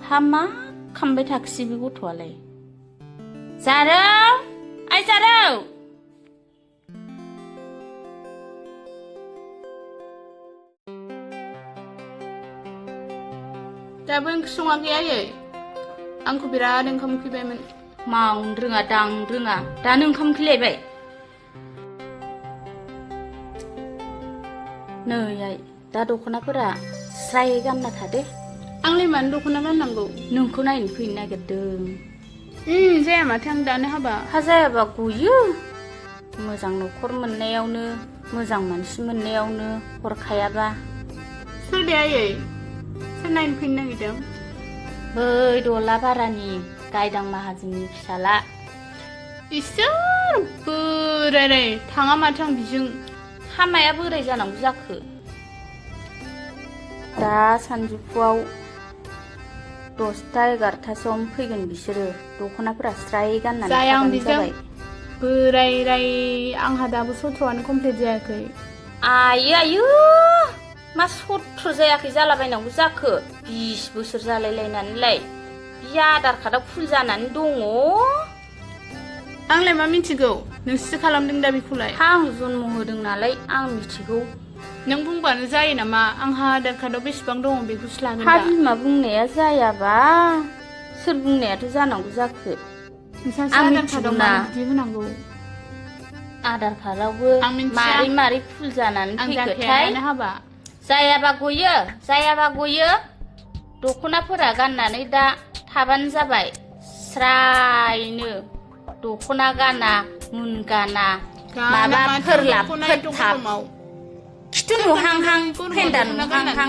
हा मा खामबाय थाखोसै बे गथ'आलाय? जारौ आइ जारौ दाबो ओंख्रि सङाखै आयै? आंखौ बिराद ओंखाम उखैबायमोन। मावनो रोङा दांनो रोङा दानो ओंखाम उखैलायबाय। नै आइ दा दख'नाफोरा स्राय गानना थादो। आंलाय मानो दख'ना गाननांगौ? नोंखौ नायनो फैनो नागिरदों। जाया माथो आं दानो हाबा। हा जायाबा गयो। मोजां न'खर मोननायावनो मोजां मानसि मोननायावनो हरखायाबा। सोर दे आयै? सोर नायनो फैनो नागिरदों? बै दला बारानि गायदां माहाजोननि फिसाला। इसोर बोराय थाङा माथो आं बिजों। हामाया बोराय जानांगौ जाखो? दा सानजौफुआव 10टा 11टासोआवनो फैगोन बिसोरो। दख'नाफोरा स्राय गाननानै जाया आं थाबानो बिजों। जाबाय। बोराय आंहा दाबो 17आनो कमप्लिट जायाखै। आयो मा 17 जायाखै जालाबायनांगौ जाखो? 20 बोसोर जालायलायनानैलाय बि आधार कार्डआव फुल जानानै दङ। आंलाय मा मिथिगौ? नोंसोसो खालामदों दा बेखौलाय। आं जन्म होदों नालाय आं मिथिगौ। नों बुंबानो जायो नामा? आंहा आधार कार्डआव बेसेबां दङ बेखौसो लागोन हा दा। बिमा बुंनाया जायाबा सोर बुंनायाथ' जानांगौ जाखो? नोंसासो आं आधार कार्डआव मिथिगौना। मानो बिदि होनांगौ? आधार कार्डआवबो आं मिथिया। मारै मारै फुल जानानै आं जाखाया फैखोथाय? दानो हाबा। जायाबा गयो। दख'नाफोरा गाननानै दा थाबानो जाबाय स्रायनो। दख'ना गाना मुन गाना माबा फोरलाब फोथाब खिथु नुहांहां फेन्दा नुहांहां।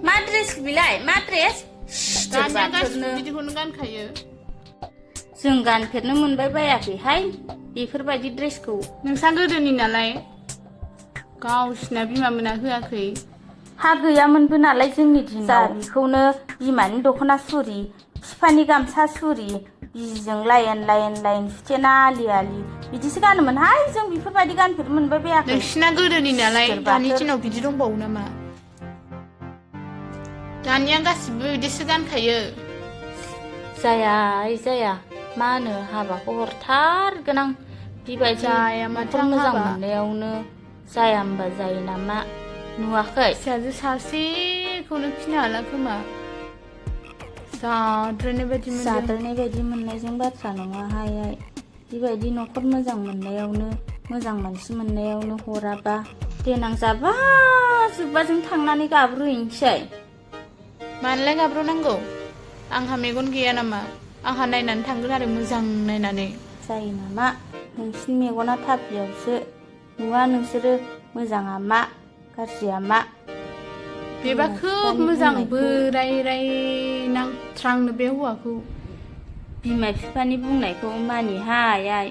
मा ड्रेस बिलाय? मा ड्रेस? सिथोर दानिया गासिबो बाथोरनो। बिदिखौनो गानखायो। जों गानफेरनो मोनबाय बायाखैहाय बेफोरबायदि ड्रेसखौ। नोंसा गोदोनि नालाय गावसिना बिमा मोना होआखै। हा गैयामोनबो नालाय जोंनि दिनाव। बेखौनो बिमानि दख'ना सुरि बिफानि गामसा सुरि बिजिजों लाइन सुथेना आलि बिदिसो गानोमोनहाय जों। बेफोरबायदि गानफेरनो मोनबाय बायाखै। नोंसिना गोदोनि नालाय दानि दिनाव बिदि दंबावो नामा? दानिया गासिबो बिदिसो गानखायो। जाया मा होनो हाबाखौ हरथारगोन आं। बेबायदि जाया माथो न'खर आं मोजां हाबा। मोननायावनो जाया होमबा जायो नामा? नुवाखै? फिसाजो सासेखौनो फिनो हाला खोमा। जाद्रायनाय बायदि मोनदों। जाद्रायनाय बायदि मोननायजों बाथ्रा नङाहाय आइ। बेबायदि न'खर मोजां मोननायावनो मोजां मानसि मोननायावनो हराबा देनां जाबा जुब्बा जों थांनानै गाब्र'हैनोसै। मानोलाय गाब्र'नांगौ? आंहा मेगन गैया नामा? आंहा नायनानै थांगोन आरो मोजां नायनानै। जायो नामा? नोंसिनि मेगना थाफ्लियावसो नुवा नोंसोरो मोजाङा मा गाज्रिया मा। बेबा बिमा खोब बिफानि मोजां बुंनायखौ बोराय नांथ्रांनो बे हौवाखौ। बिमा बिफानि बुंनायखौ मानिहाय आइ।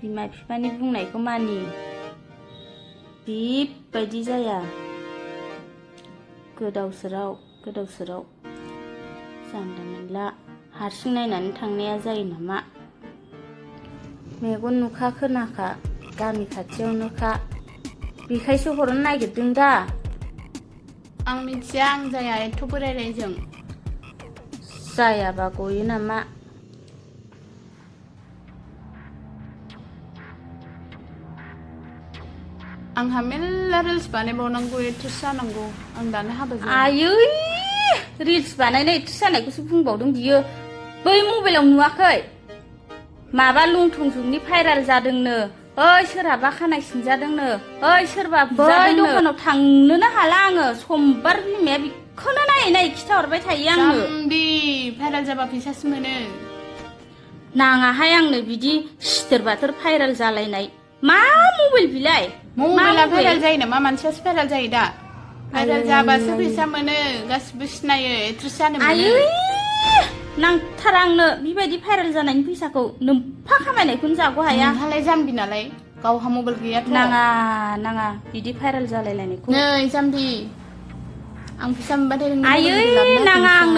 बिमा बिफानि बुंनायखौ मानि। बेबायदि जाया। गोदाव सोराव जानला मोनला हारसिं नायनानै थांनाया जायो नामा? मेगन नुखा खोनाखा गामि खाथियावनोखा बेखायसो हरनो नागिरदों दा। आं मिथिया आं जाया एथ' बोरायनायजों। जायाबा गयो नामा? आंहा मेल्ला रिल्स बानायबावनांगौ एक्ट्रेस जानांगौ। आं दानो हाबा जाया। आयै रिल्स बानायनाय एक्ट्रेस जानायखौसो बुंबावदों बियो। बै मबाइलाव नुवाखै? माबा लंथं जुगनि भाइराल जादोंनो। ओइ सोरहाबा खानाय सिनजादोंनो। ओइ सोरबा बुजादोंनो। बै दखानाव थांनोनो हाला आङो। समबार बिमाया बेखौनो नायै खिथाहरबाय थायो आंनो। जाम्बि भाइराल जाबा फैसासो मोनो। नाङाहाय आंनो बिदि सिथोर बाथोर भाइराल जालायनाय। मा मबाइल बिलाय? मबाइला भाइराल जायो नामा? मानसियासो भाइराल जायो दा। भाइराल जाबासो फैसा मोनो। गासिबो सिनायो एक्ट्रेस जानो मोनो। आयै नांथारा आंनो बेबायदि भाइराल जानायनि फैसाखौ। नोम्फा खामायनायखौनो जाग' हाया। नोंहालाय जाम्बि नालाय गावहा मबाइल गैयाथ'। नाङा बिदि भाइराल जालायलायनायखौ। नै जाम्बि आं फैसा मोनबाथाय नोंनो मबाइल आयै गोदान लाबोना नाङा होफैनोसै आं।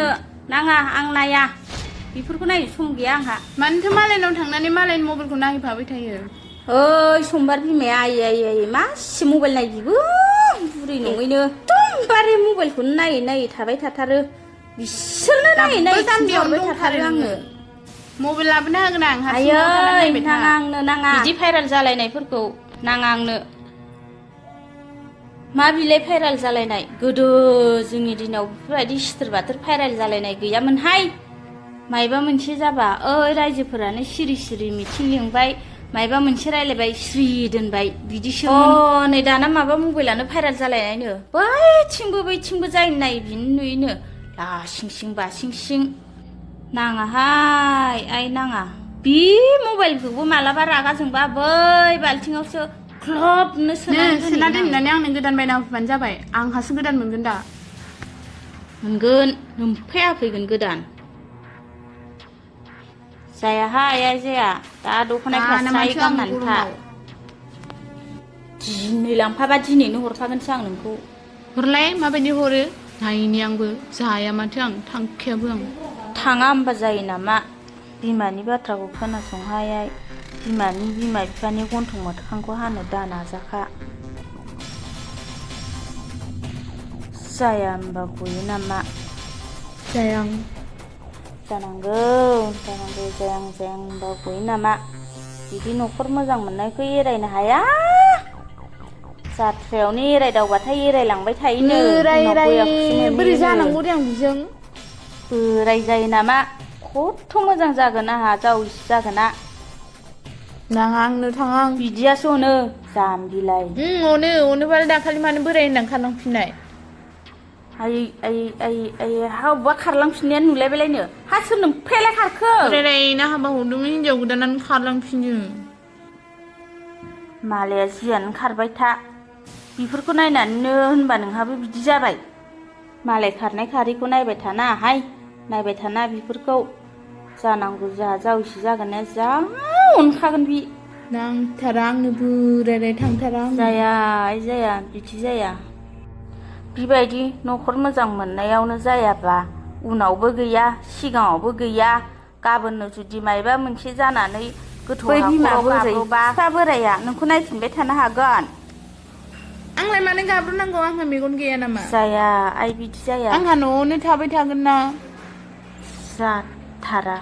नाङा आं नाया। बेफोरखौ नायनो सम गैया आंहा। मानोथो मालायनाव थांनानै मालायनि मबाइलखौ नायहैफाबाय थायो? ओइ समबार बिमाया आयै मासि मबाइल नायो बिबो बुरै नङैनो। एकदमबारे मबाइलखौनो नायै थाबाय थाथारो। बिसोरनो नायै नायै जान्दियावनो हरबाय थाथारो आङो मबाइल लाबोना होगोन आं आयै हारसिं नाङा आंनो नाङा बिदि भाइरेल जालायनायफोरखौ नाङा आंनो मा बिलाइ भाइरेल जालायनाय गोदो जोंनि दिनाव बेफोरबायदि सिथोर बाथोर भाइरेल जालायनाय गैयामोनहाय मायबा मोनसे जाबा रायजोफोरानो सिरि सिरि मिथिं लिंबाय मायबा मोनसे रायलायबाय स्रि दोनबाय बिदिसोमोन नै दाना माबा मबाइलानो भाइरेल जालायनायनो बैथिंबो जायनो नायै बिनो नुयोनो लासिं सिं बासिं सिं नाङाहाय आइ नाङा बि मबाइलखौबो मालाबा रागा जोंबा बै बाल्थिङावसो ख्लबनो सोना दोननानै आंनो गोदान बायना होफैबानो जाबाय आंहासो गोदान मोनगोन दा मोनगोन नोमफाया फैगोन गोदान जायाहाय आइ जाया दा दख'नाफ्रा स्राय गाननानै था दिनै लांफाबा दिनैनो हरखागोनसो आं नोंखौ हरलाय माबायदि हरो नायनि आंबो जाया माथो आं थांखायाबो आं थाङा होमबा जायो नामा बिमानि बाथ्राखौ खोनासंहाय आइ बिमानि बिमा बिफानि गन्थं मोथोखांखौ हानो दा नाजाखा जाया होमबा गयो नामा जाया जानांगौ जाया होमबा गयो नामा बिदि न'खर मोजां मोननायखौ एरायनो हाया जाथ्रायावनो एरायदावबाथाय एरायलांबाय थायोनो उनाव बयाखौसो बोरै मोनहैयोनो जानांगौ दे आं बिजों बोराय जायो नामा खथ' मोजां जागोन आंहा जावैसो जागोना नाङा आंनो थाङा बिदियासो अनो जाम्बिलाय अनोबालाय दाखालि मानो बोराय होननानै खारलांफिननाय आयै हा अबेबा खारलांफिननाया नुलायबायलायनो हा सोर नोमफायालाय खारखो बोरायना हाबा हरदोंमोन हिनजाव गोदानानो खारलांफिनो मालाया जियानो खारबाय था बेफोरखौ नायनानैनो होनबा नोंहाबो बिदि जाबाय मालाय खारनाय खारैखौ नायबाय थाना बेफोरखौ जानांगौ जोंहा जावैसो जागोनना जा अनखागोन बि नांथारा आंनो बोरायलाय थांथारा आंनो जाया बिदि जाया बिबायदि न'खर मोजां मोननायावनो जायाबा उनावबो गैया सिगाङावबो गैया गाबोननो जुदि मायबा मोनसे जानानै गोथौ हाखराव गाब्र'बा बिफा बोराया नोंखौ नायफिनबाय थानो हागोन आंलाय मानो गाब्र'नांगौ आंहा मेगन गैया नामा जाया आइ बिदि जाया आंहा न'आवनो थाबाय थागोन ना जाथारा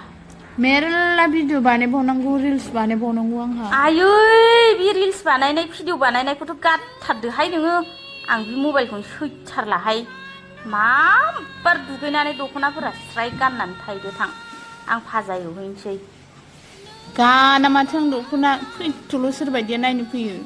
मेरला भिडिअ बानायबावनांगौ रिल्स बानायबावनांगौ आंहा आयै बे रिल्स बानायनाय भिडिअ बानायनायखौथ' गारथारदोहाय नोङो आं बे मबाइलखौनो सैथारलाहाय माबार दुगैनानै दख'नाफोरा स्राय गाननानै थायदो थां आं भाजा एवहैनोसै गाना माथो आं दख'ना फैथ'ल' सोरबायदिया नायनो फैयो